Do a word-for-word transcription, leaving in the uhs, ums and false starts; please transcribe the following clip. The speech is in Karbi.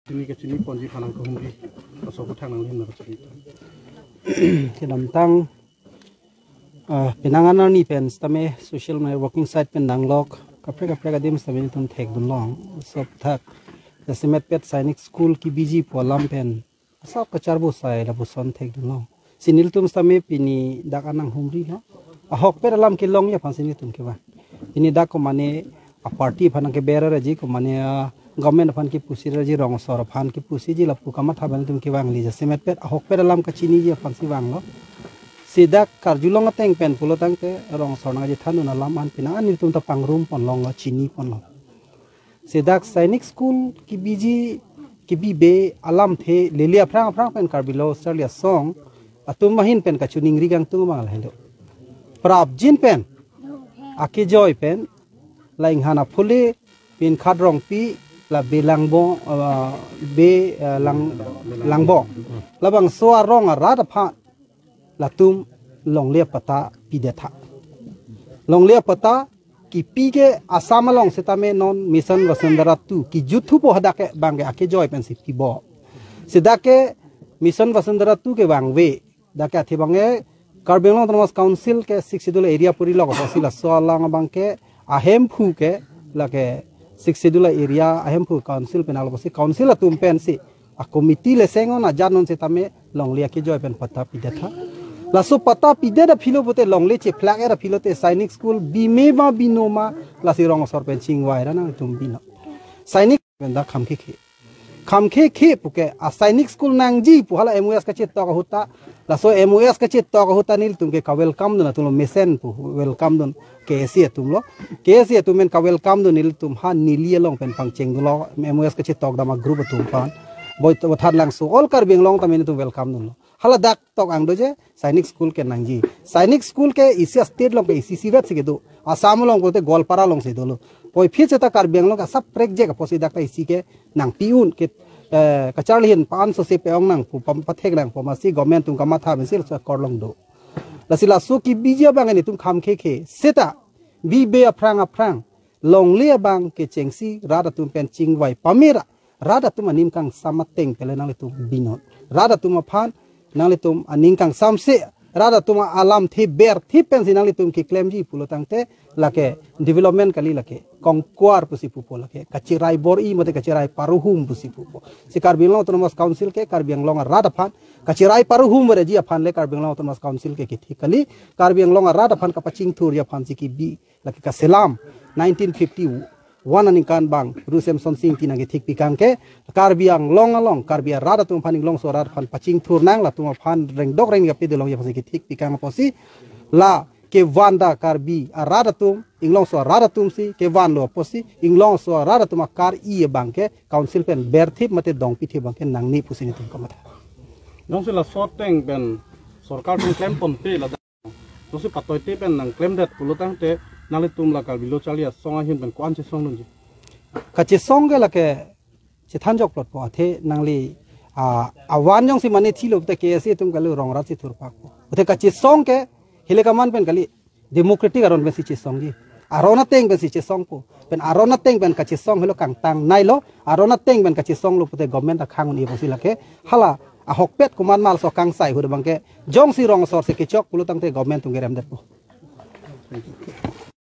Chini kachini ponji aphan nangkehumri. Laso aphuthak nanglim nangkachini. Kedamtang, ah, penang anarni pen sitame social media working site pen nanglok kaprek kaprek adim sitame nelitum thekdunlong. Laso aphuthak jasemet pet Sainik School kebiji pu alam pen asap kacharbo sai lapuson thekdunlong. Si nelitum sitame pini dak an nanghumrilo. Ahokpet alam kelongji aphansi nelitum kevang. Pini dak komane a party aphan nangkeber raji, komane a government aphan kepusir raji, rong asor aphan kepusirji lapu kamatha pen nelitum kevangji, jasemet pet ahokpet alam kachiniji aphansi vanglo. Si dak karjulong ateng pen pulo tangte rong asor nangchethandun alam an penang an nelitum ta pangrum ponlonglo, chini ponlo. Si dak Sainik School kebiji, kebibe alamthe lele aphrang aphrang pen Karbi Lo Charli Asong atum ahin pen kachiningri kangtung abang lahelo. Prapjin pen akejoi pen la Inghan Aphule, Pinkhat Rongpi, la Be Langbong, ah, Be, ah, Lang, Langbong, labangso arong arat aphan latum longle apatta pidet tha. Longle apatta kipi ke Assam along sitame non Mission Vasundhara two kijut thupo, hadak ke abang ke akejoi pensi pipo. Si dak ke Mission Vasundhara two kevangve, dak ke athe abang ke Karbi Anglong Autonomous Council ke Sixth Schedule area purilok apotsi laso alang abang ke ahemphu ke lake Sixth Schedule area ahemphu council pen alo apotsi council atum pensi a committee le seng-un ajat non sitame longle akejoi pen patta pidet tha. Laso patta pidet aphi lo pute, longle chephlak-et aphi lote Sainik School bime ma bino ma, lasi rong asor pen chingvai ra nangtum bino. Sainik pen dak khamkhekhe. Khamkhekhe puke a Sainik School nangji pu hala M O S kachetok ahut ta. Laso M O S kachetok ahut ta nelitum ke ka-welcome dun atumlo, mesen pu welcome dun K S A atumlo. K S A atum pen ka-welcome dun nelitum ha neli along pen pangchengdunlo, M O S kachetok dam a-group atum aphan. Boi to Thanlangso, all Karbi Anglong tame nelitum welcome dunlo. Hala dak tok angdo je Sainik School ke nangji. Sainik School ke isi a-state along ke isi isivet si kedo. Assam along pulote Goalpara alongsi dolo. Puvoiphit seta Karbi Anglong ke asap prekjak apotsi dak ta isi ke nangpi-un ke, eh, kacharli ahin pa-an sose pe-ong nangpo, pam-, pathek nangpo, amatsi government atum kamatha pensi laso akorlong do. Lasi laso kebiji abang ke nelitum khamkhekhe. Seta bibe aphrang aphrang longle abang kechengsi rat atum pen chingvai pame ra, rat atum aning kangsam ateng pen le nanglitum binot. Rat atum aphan nanglitum aning kangsamse, rat atum alamthe berthip pensi nanglitum keklemji pulo tangte lake development kali, lake kongkwar pusi pupo, lake kachirai bor-i mate kachirai paruhum pusi pupo. Si Karbi Anglong Autonomous Council ke Karbi Anglong arat aphan kachirai paruhum verji aphan le Karbi Anglong Autonomous Council ke kethik kali. Karbi Anglong arat aphan kapachingthurji aphansi kebi lake kaselam nineteen fifty-one aningkan abang Ru Semsonsing Ingti nangkethik pikang ke Karbi Anglong along Karbi arat atum aphan, Inglongso arat aphan pachingthur nang, latum aphan rengdok rengni kapedolongji aphansi kethik pikang apotsi la kevanda Karbi arat atum, Inglongso arat atumsi kevanlo apotsi Inglongso arat atum akar-i abang ke council pen berthip mate dongpithip abang ke nangne pusi nelitum kamatha. Jongsi laso ateng pen sorkar atum klem ponte la, jongsi patoite pen nangklemdet pulo tangte nanglitum la Karbi Lo Charli Asong ahin pen ko-an chesongdunji? Kachesong ke lake chethanjok plotpo, athe nangli, ah, avan jongsi mane thilo te K S A atum kali, rong arat si thurpakpo. Athe kachesong ke hile kaman pen kali, democratic aron pensi chesongji. Aron ateng pensi chesongpo. Pen aron ateng pen kachesong helo kangtang nailo, aron ateng pen kachesonglo pute government akhang un-e pusi lake hala ahokpet komat ma laso kangsai ahut abang ke jongsi rong asor si kechok pulo tangte government atum keremdetpo.